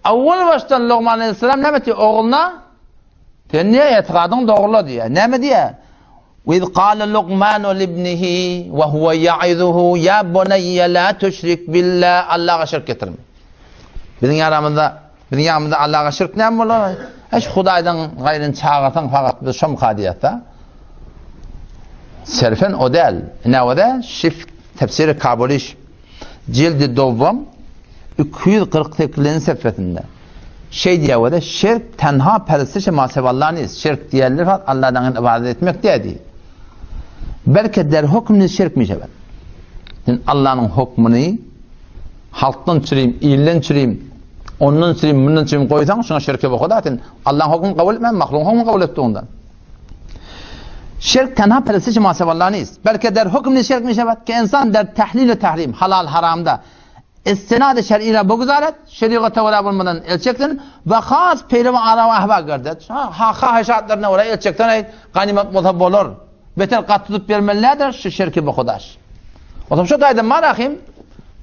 Awwal başdan Lugman aleyhisselam näme diýýär ogluna? Sen niýe etigadyň dogrula diýýär. Näme diýýär? Ve iz kâle Lugmanu libnihi ve huve ya'izuhu ya bunayya la tüşrik billah. Allaha şirk getirme. Biziň ýaramyzda, biziň ýanymyzda Allaha şirk näme bolar? Hiç Hudaýdan gaýryn çagyrsaň fakat biz şomka diýýär-de. Serfen o däl. Ne o däl? Şif tefsiri Kabuliş. Jildi dowam 248-nji sefesinde şeý diýýär wede, Şirk tenha perestişi masewalla nist. Şirk diýenler fakat Allahdan ibadet etmek däl diýýär. Belki der hukmni şirk mişebet. Sen Allah'ın hukmunu halkdan çürim, ilden çürim, ondan çürim, mundan çürim koysan şuna şirke boku da sen Allah'ın hukmunu kabul etmem, mahlukun hukmunu kabul etti ondan. Şirk tenha perestişi masewalla nist. Belki der hukmni şirk mişebet ki insan der tahlil ve tahrim, halal haramda istinad-ı şer'ine buguzaret, şeriata görä bolmadan el çeksin ve has peýrewi ara we ahba gerdet. Ha, haheşatlaryna görä el çeksen aý, ganymat bolsa bolar. Beter gat tutup bermeli nädir? Şu şirki bu hudaş. O zaman şu taýdan marahim,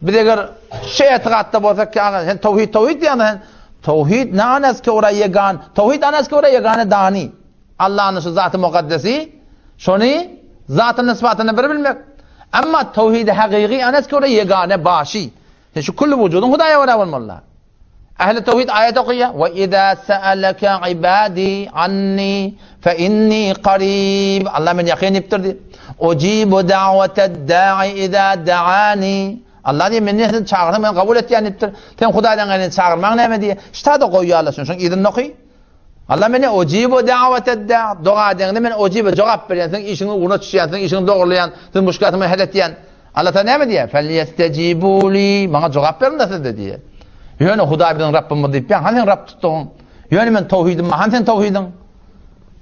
biz eger şu etigatda bolsak ki, sen towhid towhid diýen sen towhid ne anas ki ora yegan, towhid anas ki ora yegane dani. Allah'ın şu zatı mukaddesi, şony zatyny sypatyny bir bilmek. Emma towhid hakyky anas ki ora yegane başy. Sen şu kullu wujudyň Hudaýa görä bolmaly. Ähli towhid aýat okaýar. Wa iza sa'alaka ibadi anni fa inni qarib. Allah men ýakyn diýipdir diýip. Ujibu da'watad da'i iza da'ani. Allah diýip men sen çagyrsam men kabul etýän diýipdir. Sen Hudaýdan gaýry çagyrmaň näme diýip. Ştada goýýarlar şuň şuň yzyny oky. Allah meni ujibu da'watad da' doga edeňde men ujibu jogap berýän, seň işiňi ugruna düşýän, seň işiňi dogrulayýan, seň muşkulatyňy hal etýän. Allah Taala näme diýýär? Felyestecibu li. Maňa jogap beriň-de siz-de diýýär. Ýöne Hudaý biziň Rabbymyz diýip, ýa han sen Rab tutdugyň? Ýöne men towhidim, han sen towhidiň?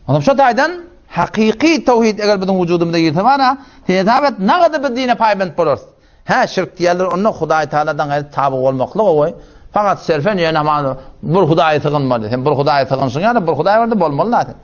Ondan şu taýdan hakyky towhid eger biziň wujudymyza girse bara, sen hesap et, nagada biz dine paýbent bolarys. Hä, şirk diýerler, onda Hudaý Taaladan gaýry taby bolmaklyk goý. Fakat serfen ýöne aman bir Hudaýa sygynmaly. Sen bir Hudaýa sygynşyň ýaly bir Hudaý barda bolmaly zaten.